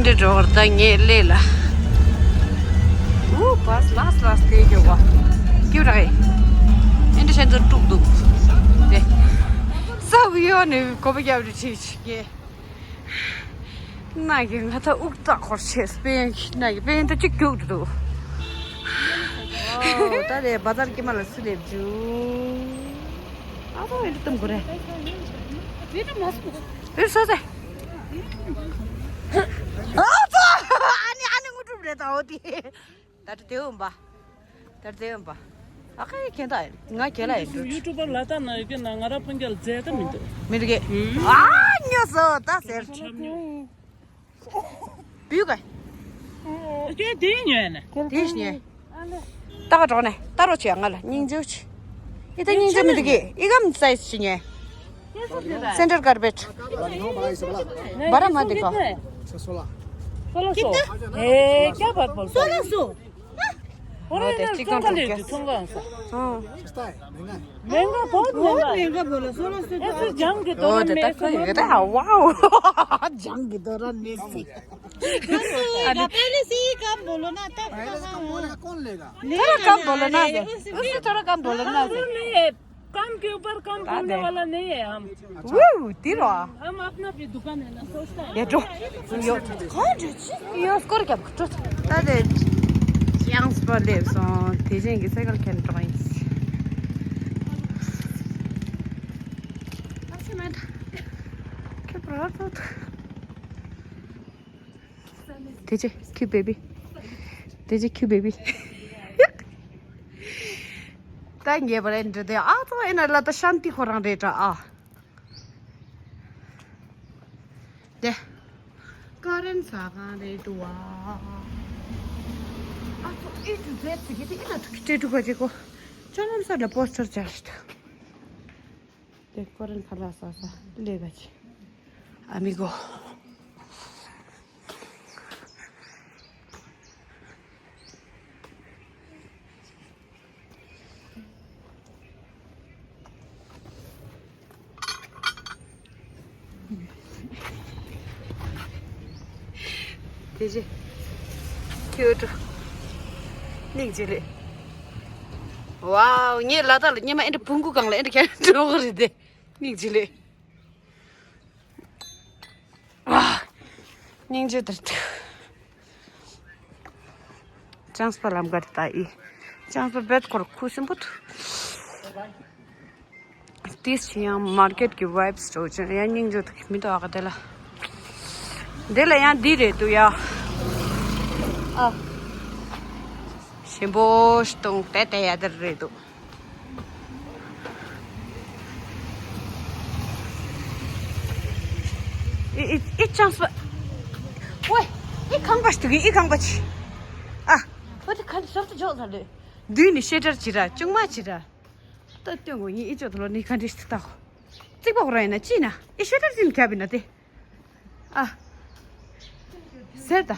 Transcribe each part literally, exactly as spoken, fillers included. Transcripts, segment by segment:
འདྲེ་འགྲོ་བར་ད་ངས་ལས་ལ། ཨུ་བས་ལགས་ལགས་དེ་རྒྱོ་བ། སྐྱིབ་ར་ཨེ། ཨེ་འདྲེ་ཤན་ཚོ་དཀྲུག་འདུག་དེ། ས་བི་ཡོ་ནས་གོ་བ་རྒྱབ་རེ་བྱེད་ཅིག་གེ། ན་གི་ང་ད་དབུགས་བཏང་འཁོར་བྱས་པེན་ན་གི་པེན་ད་གཅིག་རྒྱུག་འདུག་ཨོ་ད་རེ་བ་ཛར་ཀི་མ་ལ་སི་ལེབ་ཇུ། ཨ་ཚོ་ཨེ་འདྲེ་གཏམ་གོ་རེ། ཨེ་འདྲེ་མ་སོ། ཨེ་སོ་ཟེ། ཨ་ནི་ཨ་ནི་དངོས་གྲུབ་རེད་ད་འོ་དེ། ད་དེ་འོན་པ། ད་དེ་འོན་པ། ཨ་ཁེ་ཁེ་ད་ང་ཁེ་ལ་ཡིན་འགྲོ། ཡུ་ཊུབ་པར་ལ་ད་ན་ཡོད་ཀྱི་ན་ང་ར་སྤུན་ཀྱག་ལ་མཛད་ད་མི་འདུག་མི་འདུག་གི། ཨ་ཉོ་སོ་ད་ཟེར། བུ་ག་ཀྱེ་དེ་ཉོས་ནས། དེ་ཉོས། ད་ག་འགྲོགས་ནས་ད་རོགས་བྱེད་ང་ལ་སྙིང་རྗེ་ཆེ། ཨི་ད་སྙིང་རྗེ་མི་འདུག་གི་ཨི་གམ་སའི་ཟི་ཉོས། སེན་ཊར་ཀར་པེཊ། བ་ར་མ་དེ་ག་སོ་ལ་སོ། ཧེ་ཀྱ་བར་བོལ་སོ་ལ་སོ། ཨོ་དེ་གཅིག་དང་དྲུག་ཀྱ། ཚོང་ཁང་ས། ཨང་། महंगा बहुत महंगा है। महंगा बोला सोलह सौ। ऐसे जंग के दौरान में ऐसे मत बोलो। वाओ। जंग के दौरान में से। पहले से ही कम बोलो ना तब। पहले से कम बोलेगा कौन लेगा? थोड़ा कम बोलो ना। उससे थोड़ा कम बोलो ना। नहीं है। काम के ऊपर काम करने वाला नहीं है हम। वो तीरो। हम अपना भी दुकान है ना, सोचता है। ये जो यो यो स्कोर क्या कुछ। तादे चांस पर ले सो तेजेंगे साइकिल खेल ट्राइस। अच्छा मैं क्या प्रॉब्लम। तेजे क्यों बेबी। तेजे क्यों बेबी। ད་ངེས་པར་ཨེ་འདྲ་དེ་ཨ་ཚོ་ཨེ་ན་ལ་ད་ཤན་ཏི་ཁོ་རང་རེད་དྲ་ཨ། དེ། ཀ་རན་ས་གང་རེད་འདུག་ཨ། ཨ་ཚོ་ཨེ་འདྲ་རེད་ཟེར་གི་དེ་ཨེ་ན་ཐུག་གི་སྤྲད་འདུག་ག་ཅེ་ཀོ། ཅོ་ལམ་ས་ལ་པོ་སི་ཊར་ཅར་ཞིག་དེ་ཀོ་རན་ཁ་ལག་ཟ་ས་ལས་ག་ཅི། ཨ་མི་གོ། དེ་རྗེས། ཁྱོད་འགྲོ། སྙིང་རྗེ་ལེ། ཝའོ། ངས་ལ་དྭགས་ལ་སྙེ་མ་ཨེ་འདྲ་བུང་གུ་གང་ལ་ཨེ་འདྲ་ཁྱེར་འགྲོ་གི་རེད་དེ། སྙིང་རྗེ་ལེ། ཨ། སྙིང་རྗེ་དེར་ཐུག་ཅང་སྤ་ལམ་ག་རེ་ད་ཨི། ཅང་སྤ་བེད་སྐོར་ཁུ་སིམ་པོ་ཐུག་ཏིས་ཆེ་ཡང་མར་ཀེད་ཀྱི་ཝའིབ་སི་འགྲོ་ཅན་ཡང་སྙིང་རྗེ་ཐུག་མི་འདུག་ཨ་ག་དེ་ལ། དེ་ལ་ཡང་འདི་རེད་འདུག་ཡ། ཨ། ཞིམ་པོ་ཞིག་བཏུང་དེ་དེ་ཡ་དེར་རེད་འདུག་ཨི་ཨི་ཨི་ཅང་སུ། ཝེ། ཨི་ཁང་པ་ཞིག་ཨི་ཁང་པ་ཅི། ཨ། ཝེ་དེ་ཁ་ཞབས་ཏུ་འཇོག་ཚར་ལོས། བདུན་ནི་ཤེ་ཊར་ཅི་ར་ཅུང་མ་ཅི་ར། ད་སྟོན་གོ་ཡིན་ཨི་ཅོ་ཐོ་ལོ་ནི་ཁ་འདྲེ་ཞིག་ཏུ་ལྟ་གོ། རྩིག་པ་ཁོ་ར་ཡིན་ན་ཅི་ན་ཨི་ཤེ་ཊར་ཅི་ནི་ཁྱབ་ཡིན་ན་དེ། ཨ། ཟེར་ད།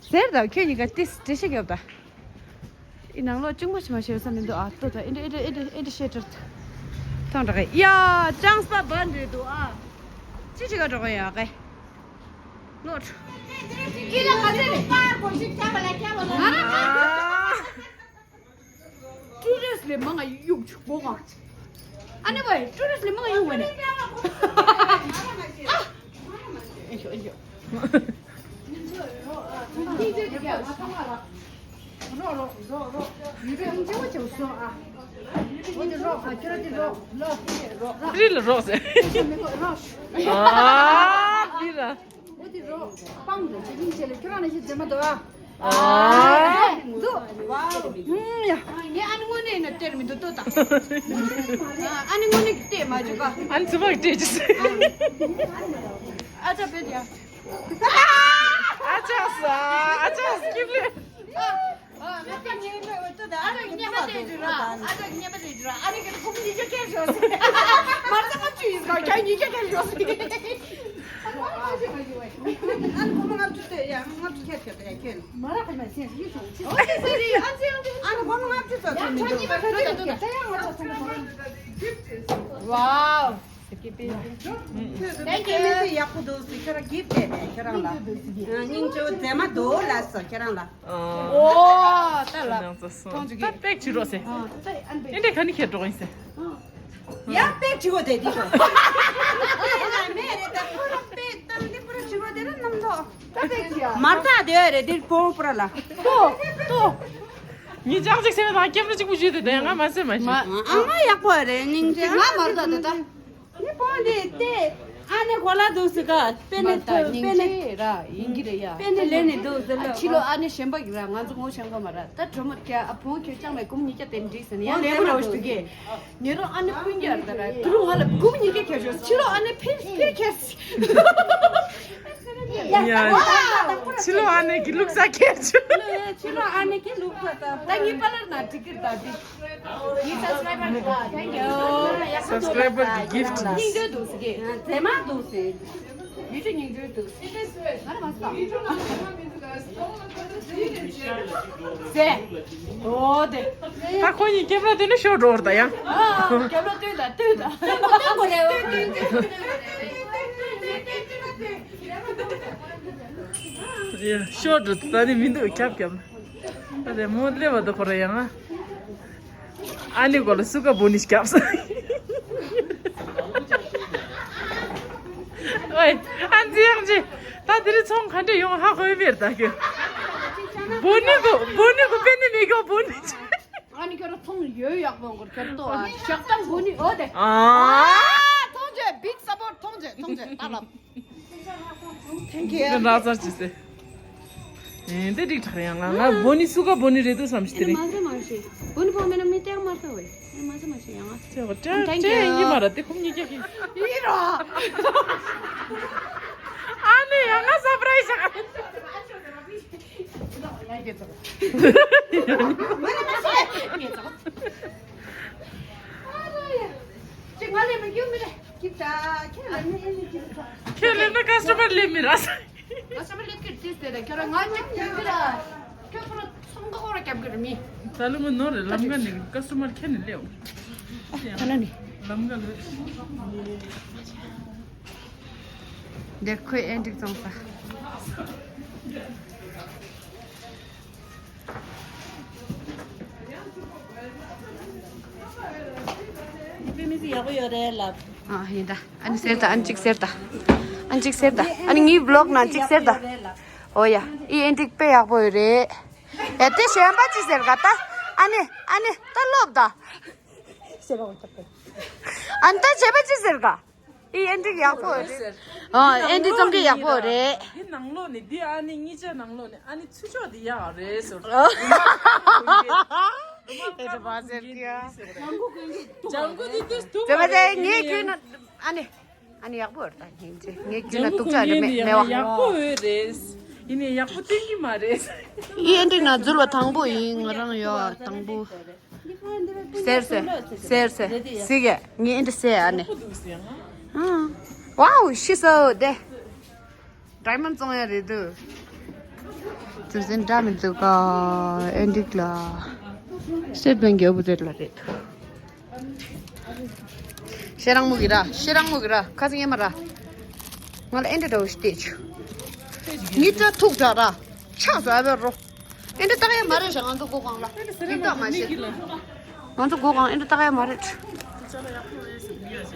ཟེར་ད་ཁྱོད་གཉིས་ཀ་ཏིས་འགྲེལ་བཤད་རྒྱོབ་ད། ཨི་ནང་ལོགས་གཅིག་མ་ཞིག་མ་ཤེས་ས་མི་འདུག་ཨ་ལྟོ་ད་ཨི་འདྲ་ཨི་འདྲ་ཨི་འདྲ་ཨི་འདྲ་བཤད་གྲབས་ཐང་དྲག་གི་ཡ། ཅང་སྤ་བན་རེད་འདུག་ཨ། ཅི་ཅི་ག་འགྲོ་གི་ཡོད་གི། ནོར། ཨི་ལ་ག་ཚད་རེད། ཊུ་རི་སི་ལས་མང་ང་གཡུག་ཆུག་གོ་ག་ཨ་ནི་བའི་ཊུ་རི་སི་ལས་མང་ང་གཡུག་བ་ནི། ཨ་ཤོ་ཨ་ཤོ། རོགས་རོགས་རོགས་རོགས་ཡུལ་ལས་ཡང་ཅེ་བ་ཅེ་བ་སོང་ཨ། འོ་དེ་རོགས་ཨ་ཁྱོད་ར་དེ་རོགས་ལོ་དེ་རོགས་རོགས་རི་ལ་རོགས་ཟེར། ཨེ་ཤ་མི་གོ་རོགས། ཨ་རི་ལ། འོ་དེ་རོགས་སྤང་དུ་ཅི་ཡིན་ཅེ་ལ་ཁྱོད་རང་ལ་ཞིག་མཛེས་མ་འདུག་ཨ། ཨ། འདུག་ཨ་ནི་དངོས་གནས་ན་སྟེར་མི་འདུག་ལྟོས་དང་། ཨ་ནི་དངོས་གནས་ཀྱི་སྟེར་མ་བྱུང་ག་ཨ་ནི་ཚུ་མ་གི་སྟེར་ཅི་ཟེར། ཨ་ཅག་བེད་ཡ། ཨ་ཅག་ས་ཨ་ཅག་སྐྱིབ་ལེ། ཨ་ཅག་ཉེས་པ་དེ་འདྲ་ཨ་ཅག་ཉེས་པ་དེ་འདྲ་ཨ་ནི་གི་ཕུག་ཉིས་བརྒྱ་སྟེར་ཤོག་ཟེར། མར་ཚ་ཁ་ཆུ་ཡིན་ག་ཀྱང་ཉིས་བརྒྱ་སྟེར་ཤོག་ཟེར། ཨ་ནི་སྒོར་མོ་ལྔ་བཅུ་སྟེར་ཡ། ལྔ་བཅུ་ཁྱེར་ཁྱེར་ཡ་ཁྱེར། མ་ར་ཁ་མ་སེམས་ཡིད་ཆུང་ཆེ། ཨ་ནི་སྒོར་མོ་ལྔ་བཅུ་ཙམ་ཚོད་མི་འདུག་ཡ་ཁྱོད་ཉིས་པ་ཁ་ཆུ་ཡ་ཁྱེར། ཝའོ། Thank you. ཡག་པོ་འདུག་ཟེར་ཁྱོད་རང་gift་སྤྲད་ནས་ཁྱོད་རང་ལ། སྙིང་རྗེ་པོ་མཛེས་མ་འདུག་ལགས་སོ་ཁྱོད་རང་ལ། ཨོ་ད་ལ་མཐོང་བྱུང་གི། ད་པེག་བྱེད་རོགས་ཟེར། ཨེ་འདྲས་ག་ནི་ཁྱེར་འགྲོ་ཡིན་ཟེར། ཡང་པེག་བྱེད་དགོས་དེ་འདི་རོ། མེད་རེད་ད་ཁོ་རང་པེག་བཏང་འདི་པུ་ར་བྱེད་དགོས་དེ་ལ་རྣམ་རྟོག་ད་པེག་བྱེད་ཡ། མར་ཐག་དེ་རེད་འདིར་པོ་པུ་ར་ལ། ཏོ་ཏོ། ངས་ཅང་ཅིག་སེམས་དང་སྐྱེམས་ར་གཅིག་པུ་ཞུས་ཏེ་དེ་ང་མ་སེམས་མ་ཤེས། ཨ་མ་ཡག་པོ་རེད་སྙིང་རྗེ། ང་མར་ཐག་དེ་ད། ནི་པོ་འདི་ཏེ་ཨ་ནེ་གོ་ལ་འདུག་སི་ཀ་པེ་ནེ་མ་ད་སྙིང་པེ་ནེ་རྗེ་ར་ཡིན་གྱི་རེད་ཡ། པེ་ནེ་ལེ་ནེ་འདུག་སི་ལ། ཨ་ཕྱི་ལོ་ཨ་ནེ་གཞན་པ་གི་ར་ང་ཚོ་ངོ་ཤེས་ག་མ་ར་ད་གྲོ་མོ་ཀྱ་ཨ་བོང་ཁྱོད་ཅང་མེད་གུམ་གཉིས་ཀྱ་དེ་འགྲིག་ཟེར་ནས་ཡང་ལེ་མོ་ར་འོ་ཞིག་གི་ཉེ་རོ་ཨ་ནེ་ཀུན་ཀྱ་ར་ད་ར་དུ་རུ་ང་ལ་གུམ་གཉིས་ཀྱ་ཁྱེར་ཤོག་ཕྱི་ལོ་ཨ་ནེ་ཕེ་ཕེ་ཁྱེར། ཡ། ཕྱི་ལོ་ཨ་ནེ་གི་ལུག་ས་ཁྱེར་ཤོག་ཕྱི་ལོ་ཨ་ནེ་གི་ལུག་ས་ད་ད་ངའི་པ་ལར་ན་འགྲིག་གི་ར་ད་འདི། Thank you. Subscriber གི་gift. སྙིང་འདོད་འདུག་ཟེར་གི། མཛེས་མ་འདུག་ཟེར། ཡུལ་གྲུ་སྙིང་འདོད་འདུག་ཟེར། ང་ར་མ་ཟ། ཟེར། འོ་དེ། ད་ཁོ་གཉིས་སྐྱེམས་ར་དེ་ནི་ཤོར་འགྲོ་བར་ད་ཡང་། ཨ་སྐྱེམས་ར་ལྟོས་ད་ལྟོས་ད། སྟོན་གོ་སྟོན་གོ་རེད། ཤོར་འགྲོ་ད་ནི་མི་འདུག་ཁྱབ་ཁྱབ། ཨ་རེ་མོ་སླེབས་པ་དང་ཁོ་ར་ཡང་ཨ་ནི་གོ་ལ་སུ་ཀ་བོ་ནི་སྐྱབས། ཨོའི་ཨ་ནི་ཡང་ཅི་ད་དེ་རིང་ཚོང་ག་འདྲ་ཡོང་ཧ་གོ་མེད་ད་ཁྱོད། བོ་ནི་གོ་བོ་ནི་གོ་པེ་ནི་མི་གོ་བོ་ནི་ཅི། ཨ་ནི་ཁྱོད་ར་ཚོང་ཡོད་ཡག་པོ་འགོར་ཁྱོད་ཏོ་ཨ་ཞག་དང་བོ་ནི་ཨོ་དེ། ཨ་མཐོང་རྗེས་big support མཐོང་རྗེས་མཐོང་རྗེས་ད་ལབ། Thank you. ང་ར་ཚར་ཅི་སེ། ཨེ་འདི་འགྲིག་ཐག་ཡང་ང་ང་བོ་ནི་སུ་ག་བོ་ནི་རེད་འདུག་བསམ་ཞིག་དེ་རེད། མ་ཟེར་མ་ཤེས། བོ་ནི་བོ་མེད་ན་མི་སྟེང་མ་ཟེར་བས། མ་ཟེར་མ་ཤེས་ཡང་ང་། ཅེ་བ་ཅེ་ཅེ་ཡིན་མ་ར་དེ་ཁོམ་གཉིས་ཀྱག་གི་ཡིན་རོ། ཨ་ནི་ཡང་ང་surprise ཞག་ཁྱོད་སླེབས་ན་customer་སླེབས་མི་ར། customer་སླེབས་ཀྱི་རེད་ཟེར་ད་ཁྱོད་རང་ང་ཅིག་ཉན་གི་ར། ཁྱོད་ཁོ་ར་ཚོང་ཁ་ཁོ་ར་རྒྱབ་གི་རེད་མི། ད་ལོ་མོ་ནོར་རེད་ལམ་ཀ་ནས་customer་ཁྱེར་ནས་སླེབས། ད་ན་ནི། ལམ་ཀ་ལ། འདིར་ཁོས་ཨེ་འགྲིག་བཙོང་ས། དཔེ་མི་སྲིད་ཡག་པོ་ཡོད་རེད་ལབ། ཨ་ཡིན་ད། ཨ་ནི་ཟེར་ད་ཨ་ནི་གཅིག་ཟེར་ད། ཨ་ནི་གཅིག་ཟེར་ད། ཨ་ནི་ངའི་vlog་ནང་གཅིག་ཟེར་ད། ཨོ་ཡ། ཨི་ཨེ་འགྲིག་དཔེ་ཡག་པོ་ཡོད་རེད། ཡ་དེ་གཞན་པ་ཅི་ཟེར་ག་ད། ཨ་ནི་ཨ་ནི་ད་ལོབ་ད། ཨ་ནི་ད་བྱས་པ་ཅི་ཟེར་ག། ཨི་ཨེ་འགྲིག་ཡག་པོ་རེད། ཨ་ཨེ་འགྲིག་ཙང་གི་ཡག་པོ་རེད། འདི་ནང་ལོགས་ནས་འདི་ཨ་ནི་གཉིས་ཆ་ནང་ལོགས་ནས་ཨ་ནི་ཚུར་ཕྱོགས་འདི་ཡག་རེད་ཟེར། ཨེ་རེད་པ་ཟེར་གི་ཡ། ལྗང་གུ་འདི་དུས་དུ་དེ་མ་ཟད་ངའི་རྒྱུད་ན་ཨ་ནི་ཨ་ནི་ཡག་པོ་རེད་ད་ངའི་རྒྱུད་ངའི་རྒྱུད་ན་སྡུག་ཅག་རེད་མེད་མེད་པ། ཡག་པོ་འོས་རེད། ཡིན་ནའི་ཡག་པོ་སྟོན་གི་མ་རེད། ཨི་ཨེ་འགྲིག་ན་འཛུལ་བ་དང་པོ་ཡིན་ང་རང་ཡོད་དང་པོ། ཟེར་ཟེར་ཟེར་ཟེར་ཟིག་གས་ངས་ཨེ་འདྲ་ཟེར་ཨ་ནི། ཨང་། Wow she's so དེ། diamond བཙོང་ཡ་རེད་འདུག་དེ་ཚོ་འདྲ་མི་འདུག་ག་ཨེ་འགྲིག་ལ། སེར་བན་རྒྱལ་པོ་དེ་ལ་རེད་འདུག་ཤེ་རང་མུ་གི་ར་ཤེ་རང་མུ་གི་ར་ཁ་སང་ཡེ་མ་ར། ང་ལ་ཨེ་འདྲ་འདྲ་བོ་ཞིག་སྟེར་བྱུང་། ཉི་དྲ་ཐུག་དྲ་ར། ཆགས་སུ་ཨ་བེ་རོ། ཨེ་འདྲ་བཏགས་ཡ་མ་རེད་ཤག་ང་ཚོ་སྒོ་ཁང་ལ། ཨེ་འདྲ་ཟེར་ཡ་མ་རེད་མི་གི་ལ། ང་ཚོ་སྒོ་ཁང་ཨེ་འདྲ་བཏགས་ཡ་མ་རེད།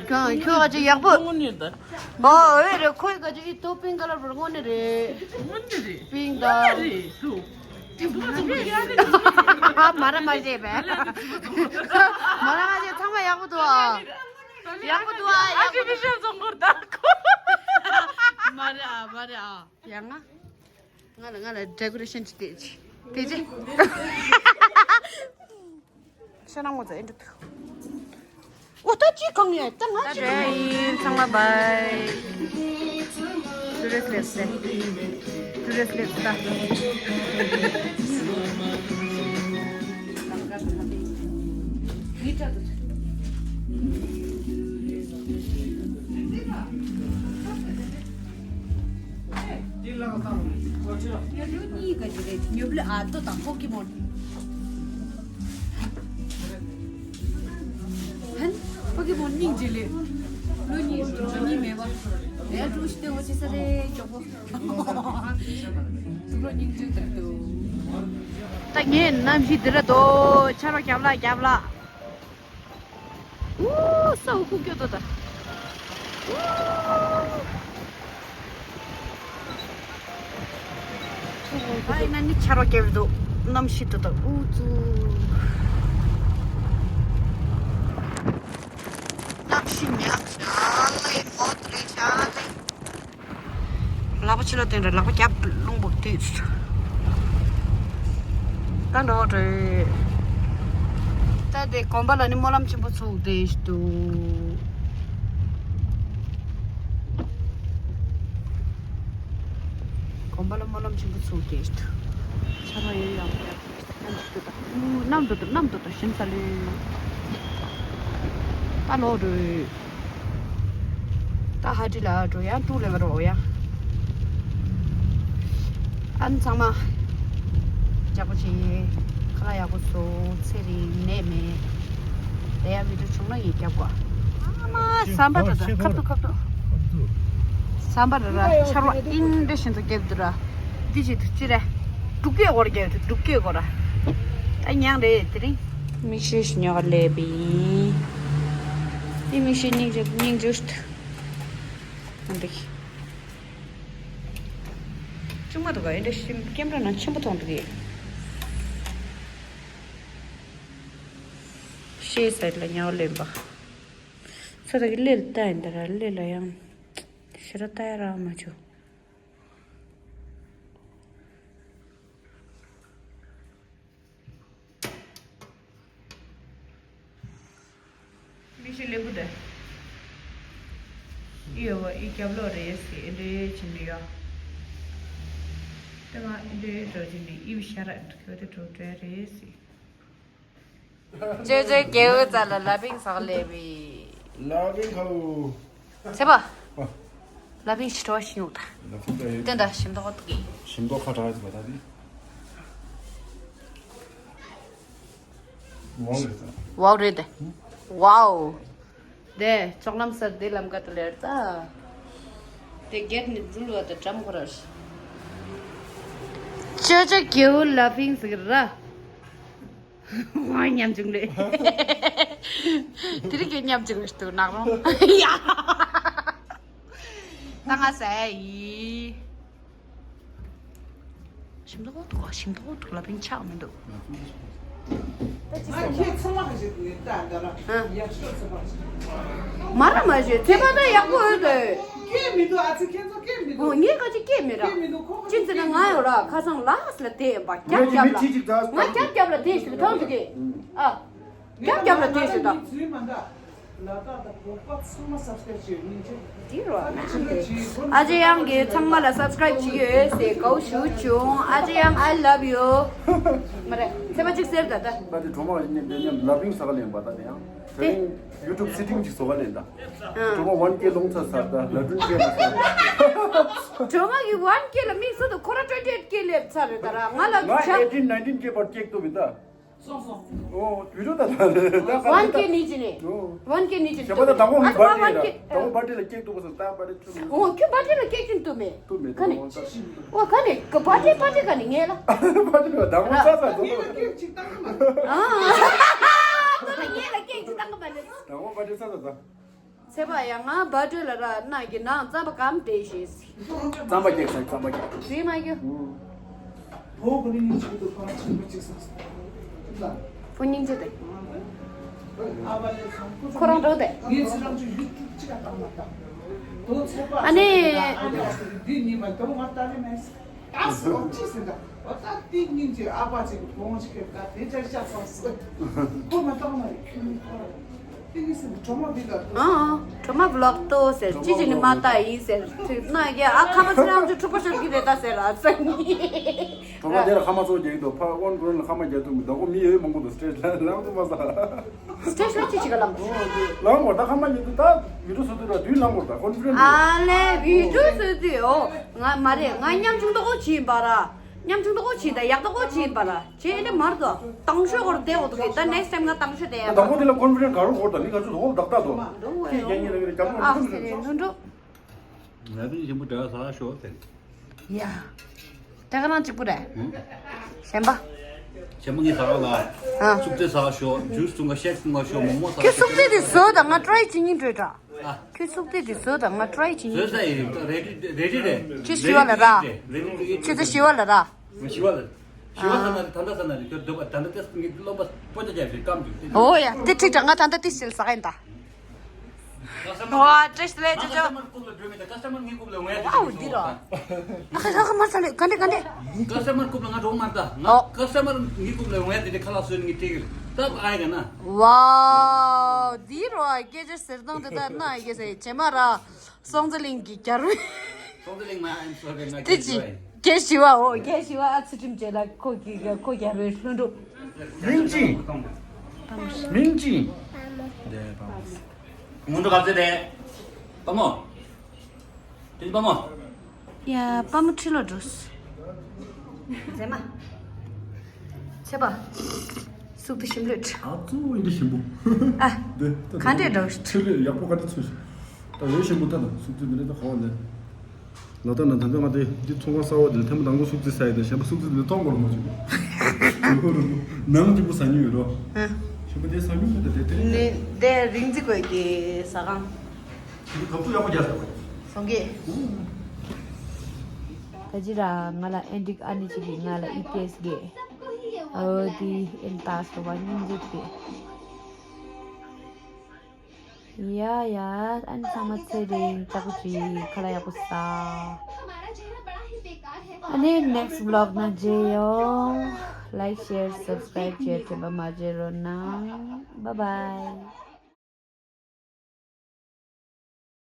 ཁྱོད་ཁྱོད་ག་ཅིག་ཡག་པོ། དངོས་གནས་ད། ཨོ་འོས་རེད་ཁོའི་ག་ཅིག་ཨི་ཏོ་པིང་ཀ་ལར་བར་དངོས་གནས་རེད། དངོས་གནས་རེད། པིང་ད། དངོས་གནས་རེད་དུ། མ་ར་མ་བྱས་པས། མ་ར་མ་བྱས་ཚང་མ་ཡག་པོ་འདུག་ཨ། ཡག་པོ་འདུག་ཨ་ཡག་པོ་འདུག་ཨ། མ་རེད་ཨ་མ་རེད་ཨ། ཡང་ང་། ང་ལ་ང་ལ་decoration་ཅིག་སྟེར་ཅིག་སྟེར་ཅིག་ཤ་ནང་མོ་ཚ་ཨེ་འདྲ་ཐུག་ཨོ་ད་ཅི་གང་ཡ་ད་ང་ད་ཅི་འདྲ་ཡིན་ཚང་མ་bye། ཊུ་རི་སི་སླེབས་སེ། ཊུ་རི་སི་སླེབས་ད། ཉོབ་ལི་ཨ་ཏོ་དང་པོ་ཀི་མོན། ཧན། པོ་ཀི་མོན་སྙིང་རྗེ་ལེ། ཉིད་ཉིད་མེད་པ། ཡ་ཀྲུའུ་ཞི་ཏེ་འོ་ཅི་ས་རེ་མགྱོགས་པོ། ཚུར་ལོ་སྙིང་རྗེ་དར་དུ། ད་ངས་གནམ་གཤིས་འདི་ར་དོ་ཆ་རོགས་རྒྱབ་ལ་རྒྱབ་ལ། ཨུ་ས་འུ་ཁུག་སྐྱོ་དོ་ད། ཨུ། ཨ་ཡིན་ན་ནི་ཆ་རོགས་རྒྱབ་འདུག་གནམ་གཤིས་དོ་ད་ཨུ་ཙུ། གནམ་གཤིས་ཉག་ཤ་ལེ་མོ་ཏྲེ་ཤ་ལེ། ལག་པ་ཕྱི་ལ་བསྟན་ར་ལག་པ་རྒྱབ་རླུང་བུ་དུས། ད་འགྲོ་རེད། ད་དེ་དགོན་པ་ལ་ནི་སྨོན་ལམ་ཆེན་པོ་ཚུགས་ཏེ་འདུག་དགོན་པ་ལ་སྨོན་ལམ་ཆེན་པོ་ཚུགས་ཏེ་འདུག་ཆ་ར་ཡོད་ཡང་ཡང་། གནམ་དུ་དུ་གནམ་དུ་དུ་ཞིམ་ས་ལེ། ད་ལོག་འགྲོ། ད་ཧ་ཏི་ལ་འགྲོ་ཡང་ཏུ་ལེ་བ་རོ་ཡ། ཨན་ཚང་མ། ཅག་པོ་ཆེ། ཁ་ལག་ཡག་པོ་བཟོ་ཚེ་རིང་ནད་མེད། དེ་ཡང་མི་འགྲོ་བྱུང་ན་ཡིན་རྒྱབ་གོ་ཨ་མ་ཟམ་པ་ད་ད་ཁབ་ཏུ་ཁབ་ཏུ། ཟམ་པ་ར་ར་ཆར་བ་ཨིན་འདྲ་བཞིན་དུ་རྒྱབ་འདུག་ར། འདི་བྱེད་དུ་ཅི་རེད། འབྲུག་སྐད་སྐོར་རྒྱབ་དུ་འབྲུག་སྐད་སྐོར་ར། ད་མྱང་རེད་དེ་རིང་། མིག་ཤེལ་ཉོ་ག་སླེབས་པ་ཡིན། འདི་མིག་ཤེལ་སྙིང་རྗེ་སྙིང་རྗེ་ཞུ། འདི། ཆུང་མ་འདུག་ག་ཨེ་འདྲ་ཞིམ་ཀེམ་ར་ནང་ཆེན་པོ་མཐོང་འདུག་གི། ཤེས་ཟེར་ལ་ཉོ་ག་སླེབས་པ། ས་ད་གི་ལེ་ལ་ལྟ་ཡིན་ད་ར་ལེ་ལ་ཡང་། ཞེ་ར་ལྟ་ཡ་ར་མ་བྱུང་། མིག་ཤེལ་ལེབ་བུ་དེ། ཨི་ཡོ་བ་ཨི་རྒྱབ་ལོག་རེད་ཟེར་ཨི་འདྲའི་བྱིན་ནི་ཡོ། དེ་ང་ཨི་འདྲའི་འགྲོ་བྱིན་ནི་ཨི་བི་ཤ་ར་ཁྱོད་དེ་འགྲོ་བྲལ་རེད་ཟེར། ཅོ་ཅོ་རྒྱལ་བོ་རྩ་ལ་ལ་ཕིང་ཟག་ལེ་བི། ལ་ཕིང་ཁའུ། ཚེ་པ། ཨ། ལ་ཕིང་ཞི་ཁྲོ་ཞི་ཉུག་ད། ལ་ཕིང་ད་ཡོད། བསྟན་ད་ཞིམ་ཏོག་ཏོག་གི། ཞིམ་ཏོག་ཁ་གྲག་ཡོད་པ་ད་དེ། ཝའོ་རེད་ད། ཝའོ་རེད་དེ། ཝའོ། དེ་ཅོག་ལམ་སར་དེ་ལམ་ཀ་ཏུ་ལེར་ད། དེ་གེད་ནི་འཛུལ་བ་ད་འགྲམ་ཁོ་རར། ཅོ་ཅོ་རྒྱལ་བོ་ལ་ཕིང་ཟིག་ར། ང་ཉམ་ཆུང་རེད། དེ་རིང་གི་ཉམ་ཆུང་རེད་འདུག་ནག་རོང་། ཡ། ད་ང་ཟ་ཡི། ཞིམ་ཏོག་ཏོག་ཞིམ་ཏོག་ཏོག་ལ་ཕིང་ཆག་མི་འདུག་ང་ཁྱེད་ཚང་མ་ག་ཞིག་ནས་ལྟ་འདྲ་ལ་ཡག་ཤོས་ཚོད་པ་ཞིག་མ་ར་མ་ཞེས་ཚེ་པ་ད་ཡག་པོ་ཡོད་དོ། སྐད་མི་འདུག་ཨ་ཙི་ཁྱེད་ཚོ་སྐད་མི་འདུག་ངས་ག་ཅིག་སྐད་མེད་ར། སྐད་མི་འདུག་ཁོ་ག་ཅི་ཅིག་ཟེར་ན་ང་ཡོད་ར་ཁ་སང་ལགས་ལ་དེ་ཡིན་པ་རྒྱབ་རྒྱབ་ལ། ང་རྒྱབ་རྒྱབ་ལ་དེ་ཞིག་ཐང་ཞིག་གི་ཨ། རྒྱབ་རྒྱབ་ལ་དེ་ཞིག་དང་། ལ་དྭགས་དང་བོད་པ་ཚང་མ་སབ་སི་ཀ་རབ་བྱེད་ཡོད་ཅེས། འདི་རོ་ན་ཨ་ཅེ་ཡང་གི་ཚང་མ་ལ་སབ་སི་ཀ་རབ་བྱེད་ཡོད་ཟེར་གའུ་ཞུ་བྱུང་ཨ་ཅེ་ཡང་I love you། མ་རེད་ཚེ་པ་གཅིག་ཟེར་ད་ད། ད་དེ་གྲོ་མ་གཉིས་འདི་མཉམ་ལ་ཕིང་ཟ་ག་ལེན་པ་ད་དེ་ཡང་དེ་རིང་ཡུ་ཊུབ་སི་ཊིང་ཅིག་བཟོ་ག་ལེན་ད། ཨ། གྲོ་མ་ཝན་ཀེ་ལོང་ཚར་ཚར་ད་ལ་ཕིང་ཀེ་ལ་ཚར། གྲོ་མ་གི་ཝན་ཀེ་ལ་མིག་སུ་དུ་ཁོ་ར་ཊུ་ཝེན་ཊི་ཨེཊ་ཀེ་ལེབ་ཚར་རེད་ད་ར་ང་ལ་ང་ཆ། ཨེ་ཊིན་ནའིན་ཊིན་ཀེ་བར་ཀེག་ཏོ་བི་ད། སོང་སོང་། ཨོ་བི་ཌིའོ་ད་ད་ད་ཝན་ཀེ་ནི་ཅི་ནི། ཨོ། ཝན་ཀེ་ནི་ཅི་ནི། ཞེ་པ་ད་དང་པོ་མི་ཨ་ད་བར་ཌེ་ཝན་ལ་ཀེ་དང་པོ་བར་ཌེ་ལ་ཀེག་ཏོ་བི་ས་ད་བར་ཌེ་ཐུ་མི། ཨོ་ཁྱོད་བར་ཌེ་ལ་ཀེག་ཅིན་ཏོ་མེ། ཏོ་མེ་ཁ་ནི། ད་ཨོ་ཁ་ནི་ག་བར་ཌེ་བར་ཌེ་ཁ་ནི་ངེ་ལ། བར་ཌེ་ལ་དང་པོ་ས་ས་ཏོ། ངེ་ལ་ཀེག་ཅིག་བཏང་གི་མ་རེད། ཨ། ད་ངེ་ལ་ཀེག་ཅིག་བཏང་གི་མ་རེད། དང་པོ་བར་ཌེ་ས་ས་ད། ཚེ་པ་ཡང་ང་བར་ཌེ་ལ་ར་ན་གི་ནང་རྩམ་པ་གམ་བསྡད་ཤེས། རྩམ་པ་ཀེག་ས་རྩམ་པ་ཀེག་ཞེས་མ་གྱུ། ཨུ། བོ་ག་ནི་ཉིན་གཅིག་ཏུ་ཕ་ཆེན་པོ་གཅིག་སོང་། བུ་སྙིང་རྗེ་དེ། ཨ་བ་ལེ་ཚང་ཁོ་ཁོ་རང་འགྲོ་དེ། ངས་ཚེ་རང་ཚོ་ཡུ་ཊུབ་གཅིག་ལ་བཏང་མ་བཏང་། དོ་ཚེ་པ་ཨ་ནི། ཨ་ནི་འདི་ཉིན་མ་དོ་ང་ལྟ་རེ་མེད། ད་སོང་ཅི་ཟེར་ད། འོ་ད་དེ་ཉིན་གྱི་ཨ་ཕ་ཅིག་གི་བོང་ཅིག་གི་ད་དེ་ཅར་ཤ་ཚང་སོང་། ཁོ་མ་བཏང་མ་རེད་ཁྱོད་ནི་ཁོ་ར། དེ་ནི་སེམས་གྲོ་མ་བི་ལ་ཨ་ཨ། གྲོ་མ་བི་ལོག་ཏོ་ཟེར་ཅི་ཅི་ནི་མ་ལྟ་ཡིན་ཟེར་ཚིག་ན་རྒྱ་ཨ་ཁ་མ་ཚེ་རང་ཚོ་འཁྲུག་པ་ཤོར་གི་རེད་ད་ཟེར་ཨ་ཙི་ནི། གྲོ་མ་དེ་ལ་ཁ་མ་ཚོ་རྒྱག་གི་འདུག་ཕ་ཨོན་གོན་ལ་ཁ་མ་རྒྱག་ཐུབ་མི་འདུག་མི་ཡོད་མང་པོ་འདུག་སི་ཊེ་ཇི་ལ་ལངས་ཐུབ་མ་ས། སི་ཊེ་ཇི་ལ་ཅི་ཅི་ག་ལངས། ལངས་གོ་ད་ཁ་མ་ཉིད་དུ་ད་བི་ཌིའོ་བཟོ་དུས་ལ་དུས་ལངས་གོ་ད་ཀོན་ཕི་ཌེན་ཊི། ཨ་ལེ་བི་ཌིའོ་བཟོ་དུས་ཨོ་ང་མ་རེད་ང་ཉམ་ཆུང་ཏོག་ཅིག་ཡིན་པ་ར། ཉམ་ཆུང་དགོ་ཆེ་ད་ཡག་དགོ་ཆེ་པ་ལ་ཆེ་ཨེ་ནི་མར་དོ་དང་ཤོས་གོར་དེ་འོ་དུ་གི་ད་next time་ང་དང་ཤོས་དེ་ཡ་དང་པོ་དེ་ལ་confident་ག་རུ་གོར་ད་ནི་ག་ཚོད་དོ་དག་ད་དོ་ཁྱེད་རྒྱ་ཉིན་ལ་གི་རྒྱ་མོ་ཨ་སེ་རེ་ལྷུན་གྲུབ། ང་ཚོ་ཞིམ་པོ་འདྲ་ས་ཤོག་ཟེར། ཡ། ད་ག་རང་གཅིག་པུ་རེད། ཧུམ། གཞན་པ། ཆེན་མོ་ངའི་ཟ་བ་ལ། ཨ། སུག་རྫི་ཟ་ཤོག་ཇུས་བཏུང་ག་ཤེག་བཏུང་ག་ཤོག་མོག་མོག་ཟ་ཁྱོད་སུག་རྫི་དེ་བཟོ་དང་ང་try་བྱེད་སྙིང་འདོད་འདྲ། ཨ། ཁྱོད་སུག་རྫི་དེ་བཟོ་དང་ང་try་བྱེད་སྙིང་བཟོས་ས་ཡིན་རེ་རེ་རེ་རེ། ཁྱོད་ཞི་བ་ལ་ར། ཁྱོད་ཚོ་ཞི་བ་ལ་ར། ཞི་བ་ལ། ཞི་བ་ཟ་ན་རེ་ད་ལྟ་ཟ་ན་རེ་ཁྱོད་འདོད་པ་ད་ལྟ་ཏེས་ངའི་སློབ་པ་སྤོ་ཅ་རྒྱབ་རེ་སྐམ་འདུག་ཨོ་ཡ་དེ་ཁྲིག་དྲ་ང་ད་ལྟ་ཏེས་ཞིལ་ཟ་ག་ཡིན་ད། ཝ་བཀྲ་ཤིས་བདེ་ལེགས་ཅོ་ཅོ། ཀ་སི་ཊ་མར་ངའི་རྐུབ་ལ་འོང་ཡ་དེ་ཝའོ་འདི་རོ། ཨ་ཁ་ཁ་ཁ་མར་ཚ་ལེ་ག་འདྲེ་ག་འདྲེ། ཀ་སི་ཊ་མར་རྐུབ་ལ་ང་འགྲོ་མར་ད་ང་ཨོ། ཀ་སི་ཊ་མར་ངའི་རྐུབ་ལ་འོང་ཡ་དེ་དེ་ཁ་ལག་བཟོས་ནས་ངས་སྤྲད་གི་ལ་སྟབས་ཨ་ཡ་ག་ན། ཝའོ་འདི་རོ་སྐད་ཆ་ཟེར་སྟངས་དེ་ད་ན་ཡ་གེ་ཟེར་བྱེ་མ་ར། སྲོང་བཙན་གླིང་གི་རྒྱལ་པོ། སྲོང་བཙན་གླིང་མ་I'm sorry ང་དེ་ཅི། རྒྱལ་ཞི་བ་འོ་རྒྱལ་ཞི་བ་ཨ་ཚུལ་ཁྲིམས་བཅས་ལ་ཁོ་གི་ཁོ་རྒྱལ་པོའི་ལྷུན་གྲུབ། མིང་ཅི། མིང་ཅི། ལས་པ་མོ། སྔོན་འགྲོ་ག་ཚོད་རེད། པ་མོ། དེ་ནི་པ་མོ། ཡ་པ་མོ་ཁྲི་ལོ་འགྲོ། མཛེས་མ། ཚེ་པ། སུག་ཏུ་ཞིམ་ལོས། ཨ་ཙུ་ཡིན་དུ་ཞིམ་པོ། ཨ། འདི་ད་ག་འདྲས་འགྲོ། ཁྲི་ལོས་ཡག་པོ་ག་འདྲས་ཚོས། ད་འོས་ཞིམ་པོ་ད་ན་སུག་ཏུ་འདི་ནས་ད་ཧོ་ལེ། ལ་ད་ན་ད་ད་ང་དེ་འདི་ཚོང་ཁང་གསར་བ་འདི་ལ་ཐེངས་མ་དང་པོ་སུག་ཏུ་ཟ་ཡི་ད་གཞན་པ་སུག་ཏུ་འདི་ལ་མཐོང་གོ་རུ་མ་བྱུང་། ནང་འདི་པོ་ཟ་ཉུལ་ཡོད་རོ། ཞིམ་པོ་དེ་ཟ་ཉུལ་མེད་ད་དེ་དེ་རིང་ནི་དེ་རིང་འཛི་དགོས་ཀྱི་ཟ་ཁང་། འདི་གབ་ཚུགས་ཡག་པོ་རྒྱག་ཟེར་བ། སོང་གི། ད་ཅི་ར་ང་ལ་ཨེན་ཌིག་ཨ་ནི་ཅིག་གིས་ང་ལ་ཨི་ཏེས་གེ། ཨོ་དི་ཨེན་ཏཱ་སོ་བ་སྙིང་རྗེ་དེ། ཡ་ཡ་ཨ་ནི་ཚང་མ་ཚེ་རིང་ལྕགས་པོ་ཅིག་ཁ་ལག་ཡག་པོ་ཟ། ཨ་ནི་next vlog་ནང་མཇལ་ཡོང་། Like share subscribe་བྱེད་དྲན་པ་མ་བརྗེད་རོགས་གནང་། Bye bye།